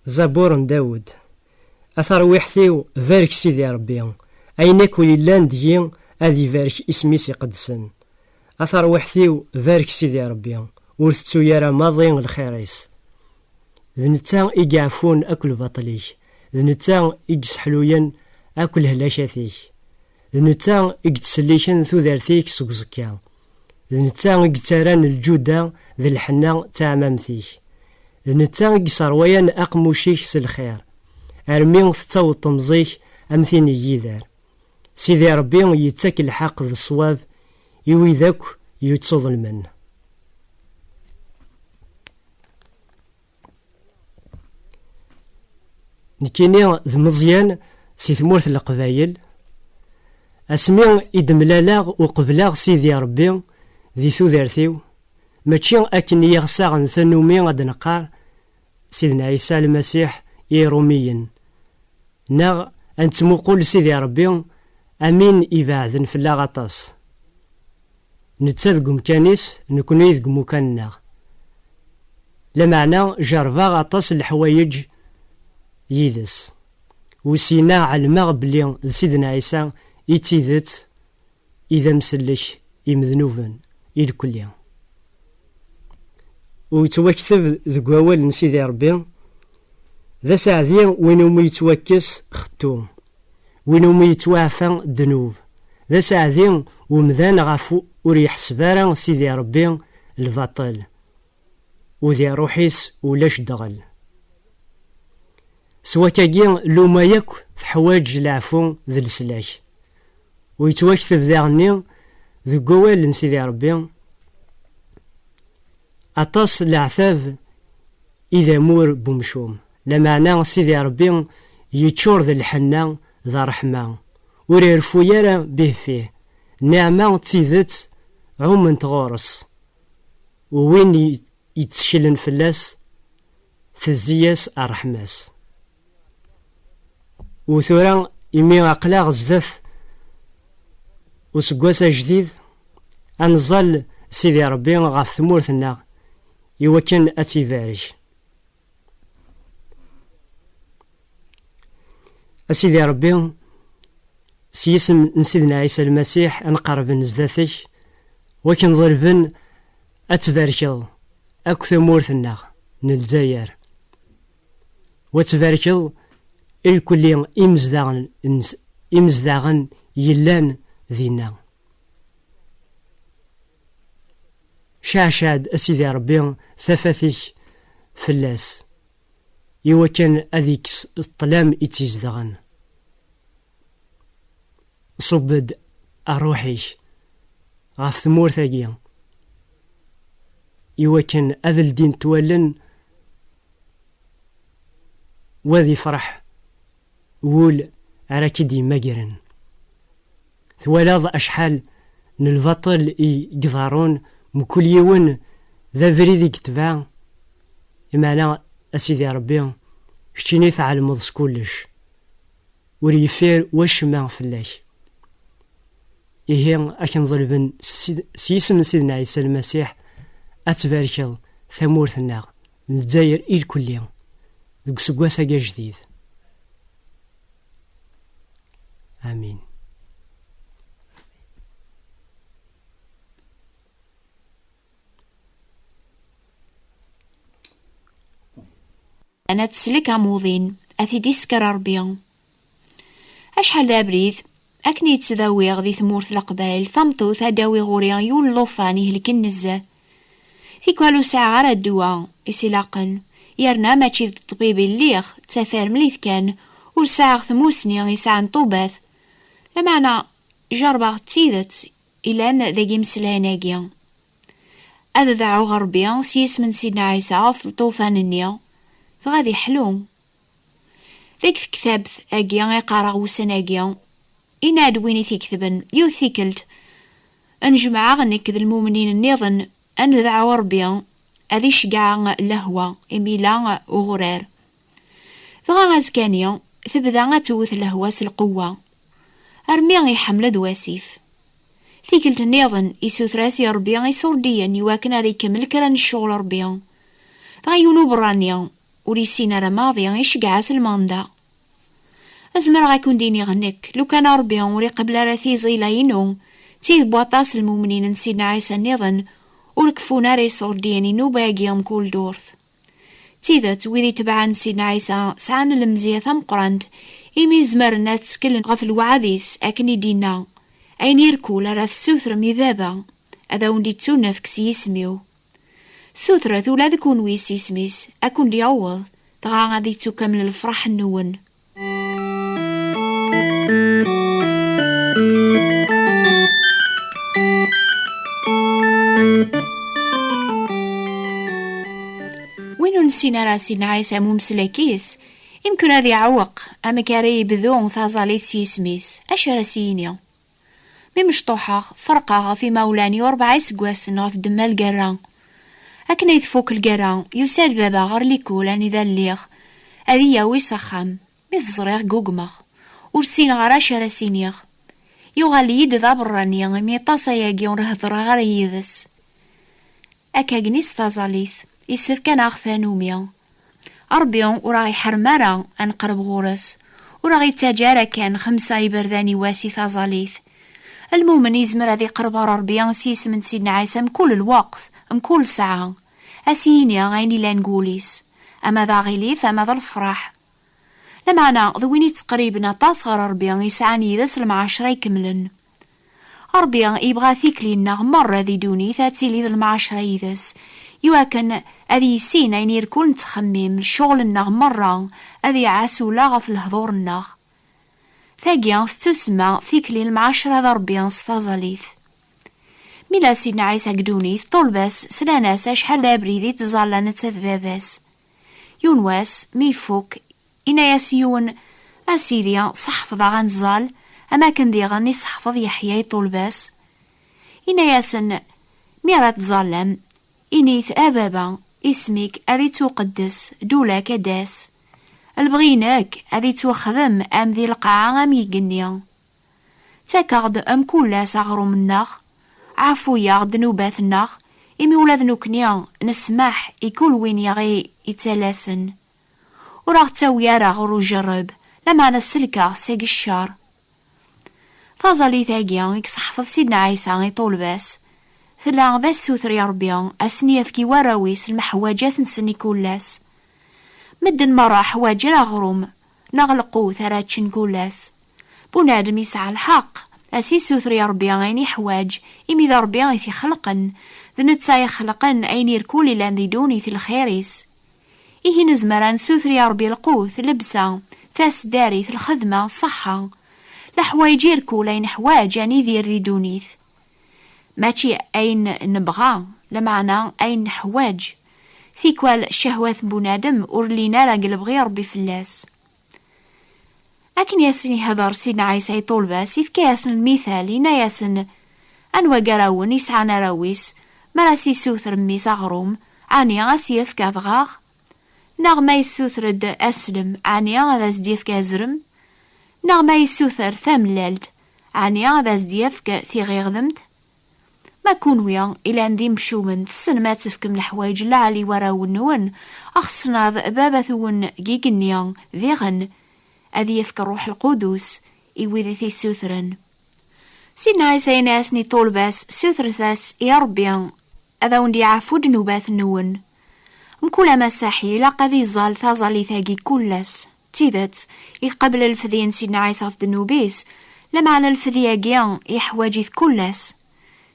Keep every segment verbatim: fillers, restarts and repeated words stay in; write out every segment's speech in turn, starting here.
Zabur n Dawed. A tarwiḥt-iw, barek Sidi Ṛebbi, ayen akk yellan deg-i ad ibarek isem-is iqedsen. A tarwiḥt-iw, barek Sidi Ṛebbi, ur tettu ara maḍi lxir-is. D netta i yeɛfun akk lbaṭel-ik, d netta i yesseḥluyen akk lehlakat-ik, d netta i yettselliken tudert-ik seg uẓekka, d netta i yettarran lǧuda d lḥenna d taɛmamt-ik, d netta i yesserwayan aqemmuc-ik s lxir, armi tettaweḍ temẓi-k am tin n yider. Sidi Ṛebbi yettak lḥeqq d ṣṣwab i wid akk yettuḍelmen. Nekkini d Meẓyan si tmurt n Leqbayel. Asmi i d-mlaleɣ u qebleɣ Sidi Ṛebbi di tudert-iw, mačči akken i aɣ-ssaɣen tannumi ad neqqar Sidna Ɛisa Lmasiḥ i Iṛumiyen, neɣ ad nettmuqul Sidi Ṛebbi am win ibeɛden fell-aɣ aṭas. Netta deg umkan-is, nekkni deg umukan-nneɣ. Lameɛna jerrbeɣ aṭas n leḥwayeǧ yid-s. U syin-a ɛelmeɣ belli d Sidna Ɛisa i d tidet i d amsellek i mednuben i lkulli. U yettwakteb deg wawal n Sidi Ṛebbi: "D aseɛdi win umi yettwakkes xettu, win umi yettwaɛfa ddnub. D aseɛdi umdan ɣef u-, ur yeḥseb ara Sidi Ṛebbi lbaṭel, u di ṛṛuḥ-is ulac ddɣel." S wakagi, luma yakk teḥwaǧ leɛfu d leslak. U yettwakteb daɣenni deg wawal n Sidi Ṛebbi: "Aṭas leɛtab i d amur n umcum." Lameɛna Sidi Ṛebbi yeččur d lḥenna d ṛṛeḥma, ur ireffu ara bih fih. Nniɛma d tidet ɛument ɣur-s, u win i-, yetteklen fell-as, tezzi-yas ṛṛeḥma-s. U tura, imi aql-aɣ zdat useggas ajdid, ad nẓall Sidi Ṛebbi ɣef tmurt-nneɣ i wakken ad tt-ibarek. A Sidi Ṛebbi, s yisem n Sidna Ɛisa Lmasiḥ, ad nqerrben zdat-k, wakken ḍelben ad tbarkeḍ akk tamurt-nneɣ n Lezzayer, wa tbarkeḍ irkelli imezdaɣen, imezdaɣen yellan dinna. Ceɛceɛ-d, a Sidi Ṛebbi, tafat-ik fell-as, iwakken ad ikkes ṭṭlam i tt-izedɣen. Ṣubb-d ṛṛuḥ-ik ɣef tmurt-agi, iwakken ad ldint wallen, wa ad ifreḥ wul ara k-id-yemmagren. Twalaḍ acḥal n lbaṭel i iḍerrun, mkul yiwen d abrid i yetbeɛ. Imeɛna, a Sidi Ṛebbi, keččini tɛelmeḍ s kullec, ur yeffir wacemma fell-ak. Ihi, akken ḍelben s, s yisem n Sidna Ɛisa Lmasiḥ, ad tbarkeḍ tamurt-nneɣ n Lezzayer i lkulli deg useggas-agi ajdid. Amin. Ana teslek amuḍin, ad t-id-isker Ṛebbi. Acḥal d abrid, akken i yettdawiɣ di tmurt Leqbayel, tameṭṭut ad d-awi ɣur-i yiwen n llufan ihelken nezzeh. Tikwal ur sɛiɣ ara ddwa i s-ilaqen, yerna mačči d ṭṭbib i lliɣ, d tafiremlit kan, ur sɛiɣ tmusni i sɛan ṭṭubat. Lameɛna, jerrbeɣ d tidet ilan deg imeslayen-agi. Ad dɛuɣ Ṛebbi s yisem n Sidna Ɛisa ɣef lṭufan-nni, dɣa ad iḥlu. Deg tektabt-agi i qqareɣ ussan-agi, yenna-d win i t-iketben, yiwet tikkelt, ad jemɛeɣ nekk d lmumnin nniḍen, ad nedɛu Ṛebbi ad iceggeɛ lehwa imi yella uɣurar. Dɣa azekka-nni, tebda ad tewwet lehwa s lqewwa, armi iḥemmel-d wasif. Tikkelt nniḍen, isuter-as i Ṛebbi iṣurdiyen iwakken ara ikemmel kra n ccɣel Ṛebbi. Dɣa yiwen uberrani ur yessin ara maḍi iceggeɛ-as lmanda. Zemreɣ ad ken-d-iniɣ nekk, lukan Ṛebbi ur iqebbel ara tiẓila-inu, d tid n waṭas n lmumnin n Sidna Ɛisa nniḍen, ur keffun ara iṣurdiyen i nnuba-agi mkul ddurt. D tidet, wid itebɛen Sidna Ɛisa sɛan lemzeyya tameqqrant, imi zemren ad tteklen ɣef lweɛd-is akken i d-inna: "Ayen irkul ara tessutrem i Baba, ad awen-d-ittunefk s yisem-iw." Sutret ula d kunwi s yisem-is, ad ken-d-yaweḍ, dɣa ad ittukamel lefraḥ-nwen. Win ur nessin ara Sidna Ɛisa am umeslak-is, imken ad iɛewweq amek ara yebdu taẓallit s yisem-is. Acu ara s-yini? Mi mecṭuḥeɣ, ferqeɣ ɣef imawlan-iw rebɛa iseggasen ɣef ddemma lgerra. Akken ay tfuk lgerra, yusa-d baba ɣer likul anida lliɣ, ad iyi-yawi s axxam. Mi t-ẓriɣ, gugmeɣ. Ur ssineɣ ara acu ara s-iniɣ. Yuɣal-iyi-d d aberrani, imi aṭas ayagi ur hedreɣ ara yid-s. Akkagni s taẓallit, yessefk ad naɣ tanumi. Ṛebbi ur aɣ-iḥerrem ara ad neqreb ɣur-s, ur aɣ-ittaǧǧa ara kan xemsa iberdan i wass i taẓallit. Lmumen yezmer ad iqreb ɣer Ṛebbi s yisem n Sidna Ɛisa mkul lweqt, mkul ssaɛa. Ad s-yini ayen ilan deg wul-is, ama d aɣilif, ama d lefraḥ. Lameɛna d win itteqriben aṭas ɣer Ṛebbi, yesɛan yid-s lemɛacra ikemlen. Ṛebbi yebɣa tikli-nneɣ merra di ddunit ad tili d lemɛacra yid-s, iwakken ad yissin ayen irkul nettxemmim, ccɣel-nneɣ merra, ad iɛass ula ɣef lehdur-nneɣ. Tagi tettusemma tikli n lemɛacra d Ṛebbi s taẓallit. Mi la Sidna Ɛisa deg ddunit, ṭṭulba-s slan-as acḥal d abrid i ttẓalla netta d baba-s. Yiwen wass, mi ifuk, inna-yas yiwen: "A Sidi, seḥfeḍ-aɣ ad nẓall, am akken diɣen i seḥfeḍ Yeḥya i ṭṭulba-s." Inna-yasen: "Mi ara tẓallam, init: A Baba, isem-ik ad ittuqeddes, ddula-k ad d-tas. Lebɣi-inek ad ittwexdem am di lqaɛa am igenni. Ttakeɣ-d mkul ass aɣrum-nneɣ, ɛafu-yaɣ ddnubat-nneɣ, imi ula d nekkni nesmaḥ i kul win i ɣ-ittalasen. Ur aɣ-ttawi ara ɣer ujerreb, lameɛna sellek-aɣ seg ccer." Taẓallit-agi i yesseḥfeḍ Sidna Ɛisa i ṭṭulba-s, tella d assuter i Ṛebbi, ad sen-yefk i warraw-is lmeḥwaǧat-nsen i kul ass. Medden merra ḥwaǧen aɣrum neɣ lqut ara ččen kul ass. Bunadem yesɛa lḥeqq, ad s-issuter i Ṛebbi ayen iḥwaǧ, imi d Ṛebbi i t-ixelqen, d netta i ixelqen ayen irkul ilan di ddunit i lxir-is. Ihi nezmer ad nessuter i Ṛebbi lqut, llebsa, taseddarit, lxedma, ṣṣeḥḥa. Leḥwayeǧ irkul ay neḥwaǧ ad nidir di ddunit. Mačči ayen nebɣa, lameɛna ayen neḥwaǧ. Tikwal ccehwat n bunadem ur llin ara deg lebɣi Ṛebbi fell-as. Akken i asen-ihder Sidna Ɛisa i ṭṭulba-s, ifka-yasen lmital, inna-yasen: "Anwa gar-awen yesɛan arraw-is, mi ara s-issuter mmi-s aɣrum, ɛni a s-yefk adɣaɣ? Neɣ ma yessuter-d aslem, ɛni ad as-d-yefk azrem? Neɣ ma yessuter tamellalt, ɛni ad as-d-yefk tiɣiɣdemt? Ma kunwi ilan d imcumen, tessnem ad tefkem leḥwayeǧ lɛali i warraw-nwen, axeṣṣnaḍ Baba-twen deg igenni, diɣen ad yefk Ṛṛuḥ Lqudus i wid i t-issutren." Sidna Ɛisa yenna-asen i ṭṭulba-s: "Sutret-as i Ṛebbi ad awen-d-yeɛfu ddnubat-nwen." Mkul amasaḥi ilaq ad iẓẓal taẓallit-agi kul ass. D tidet, iqabel lefdi n Sidna Ɛisa ɣef ddnub-is, lameɛna lefdi-agi yeḥwaǧ-it kul ass.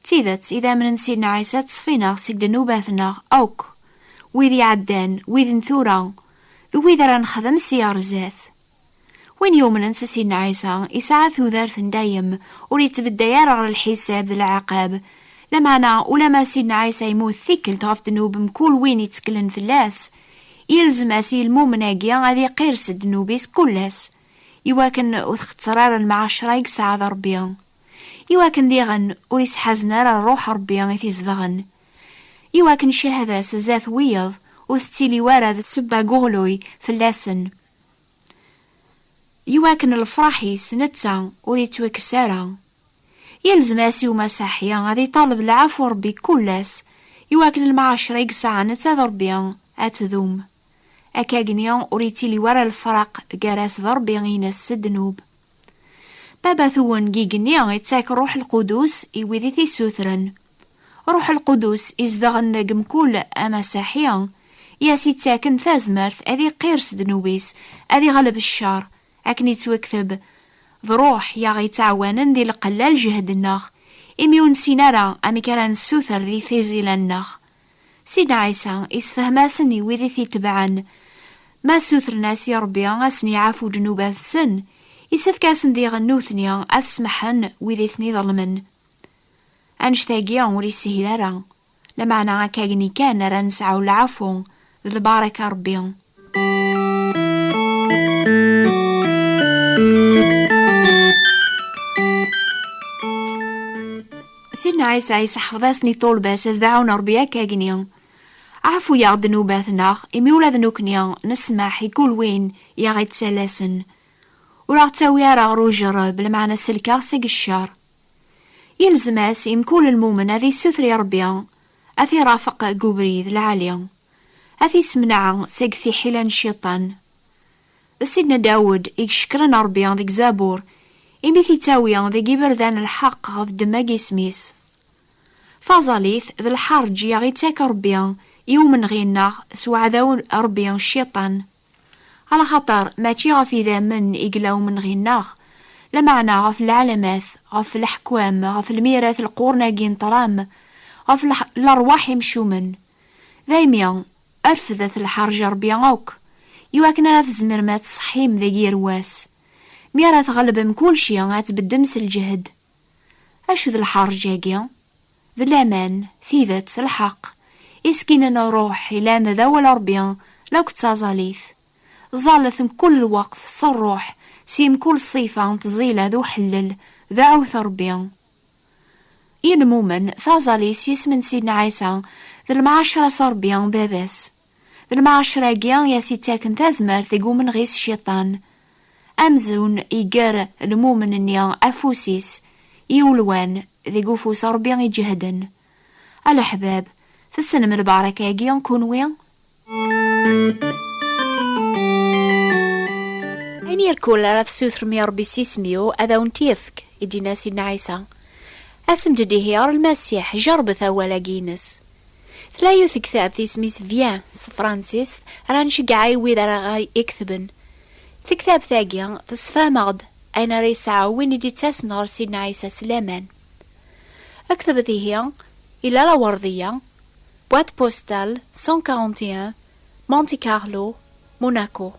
D tidet, idammen n Sidna Ɛisa ttṣeffin-aɣ seg ddnubat-nneɣ akk, wid iɛeddan, wid n tura, d wid ara nexdem si ar zdat. Win yumnen s Sidna Ɛisa, yesɛa tudert n dayem, ur yettbedday ara ɣer lḥisab d leɛqab. Lameɛna, ulamma Sidna Ɛisa yemmut tikkelt ɣef ddnub mkul win itteklen fell-as, yelzem-as i lmumen-agi ad iqir s ddnub-is kul ass, iwakken ur txetter ara lemɛacra i yesɛa d Ṛebbi, iwakken diɣen ur isḥazen ara Ṛṛuḥ Ṛebbi i t-izedɣen, iwakken ccahada-s zdat wiyeḍ ur tettili wara d ssebba n uɣluy fell-asen, iwakken lefraḥ-is netta ur yettwakkes ara. Yelzem-as i umasaḥi ad iṭaleb lɛafu Ṛebbi kul ass, iwakken lemɛacra i yesɛa netta d Ṛebbi ad tdum. Akkagni ur yettili wara lefraq gar-as d Ṛebbi-ines s ddnub. Baba-twen deg igenni ittak Ṛuḥ Lqudus i wid i t-issutren. Ṛuḥ Lqudus izedɣen deg mkul amasiḥi, i as-ittaken tazmert ad iqqir s ddnub-is, ad iɣleb ccer, akken ittwakteb: "D Ṛuḥ i aɣ-ittɛawanen di lqella lǧehd-nneɣ, imi ur nessin ara amek ara nessuter di tiẓila-nneɣ." Sidna Ɛisa isefhem-asen i wid i t-itebɛen: ma ssutren-as i Ṛebbi ad sen-iɛafu ddnubat-nsen, isefk-asen diɣen nutni ad smeḥen wid i ten-iḍelmen. Annect-agi ur yeshil ara, lameɛna akkagni kan ara nesɛu lɛafu d lbaraka Ṛebbi. Sidna Ɛisa iseḥfeḍ-asen i ṭṭulba-s ad dɛun Ṛebbi akkagni: "Ɛfu-yaɣ ddnubat-nneɣ, imi ula d nekkni nesmeḥ i kul win i aɣ-ittalasen. Ur aɣ-ttawi ara ɣer ujerreb, lameɛna selkeɣ seg ccer." Yelzem-as i mkul lmumen ad issuter i Ṛebbi ad t-irafeq deg ubrid lɛali, ad t-issemneɛ seg tiḥila n cciṭan. D Sidna Dawed i icekkren Ṛebbi deg Zabur, imi t-ittawi deg iberdan n lḥeqq ɣef ddemma n yisem-is. Taẓallit d lḥerǧ i aɣ-ittak Ṛebbi i umenɣi-nneɣ s uɛdaw n Ṛebbi, cciṭan. Alaxaṭer mačči ɣef idammen i yella umenɣi-nneɣ, lameɛna ɣef lɛalamat, ɣef leḥkwam, ɣef lmirat lqurn-agi n ṭṭlam, ɣef leḥ-, lerwaḥ imcumen. Daymi, refdet lḥerǧ Ṛebbi akk, iwakken ara tzemrem ad tṣeḥḥim deg yir wass. Mi ara tɣelbem kulci, ad tbeddem s lǧehd. Acu d lḥerǧ-agi? D laman, tidet, lḥeqq, iskinen n Ṛuḥ ilan d awal Ṛebbi, la akked taẓallit. Ẓallet mkul lweqt s Ṛuḥ, si mkul ṣṣifa n tẓila d uḥellel, dɛut Ṛebbi. I lmumen, taẓallit s yisem n Sidna Ɛisa d lemɛacra s Ṛebbi Baba-s. D lemɛacra-agi i as-ittaken tazmert deg umenɣi s cciṭan. Amzun iger lmumen-nni afus-is i ulwan deg ufus Ṛebbi iǧehden. A leḥbab, tessnem lbaraka-agi kunwi? Ayen irkul ara tessutrem i Ṛebbi s isem-iw, ad awen-t-yefk, i d-yenna Sidna Ɛisa. Asem-d ihi ɣer Lmasiḥ, jerbet awal-agi-ines. Tella yiwet tektabt isem-is Viens s tefransist, ara nceggeɛ i wid ara ɣ-iketben. Tektabt-agi tessefham-aɣ-d ayen ara yesɛu win i d-ittasen ɣer Sidna Ɛisa s laman. Ktebet ihi i Lalla Werdiya, boîte postale cent quarante et un, Monte Carlo, Monaco.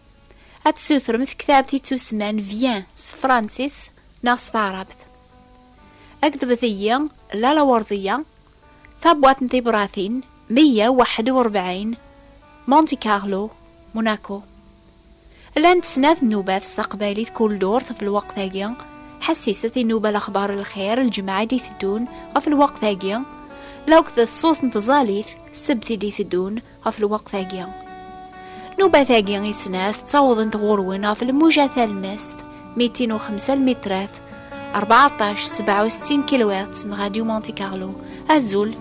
Ad tessutrem tektabt ittusemman Viens s tefransist neɣ s taɛrabt. Ktebet-iyi Lalla Werdiya, tabwaṭ n tibratin meyya u waḥed u rebɛin, Monte Carlo, Monaco. Llant snat nnubat s taqbaylit kul ddurt ɣef lweqt-agi. Ḥessiset i nnuba Lexbar n Lxir, lǧemɛa i d-iteddun ɣef lweqt-agi, la akked ṣṣut n tẓallit, ssebt i d-iteddun ɣef lweqt-agi. Nnubat-agi i snat ttawḍent ɣur-wen ɣef lmuja talemmast, mitin u xemsa lmitrat, rbeɛṭac sebɛa u settin kilohertz n Radio Monte Carlo. Azul!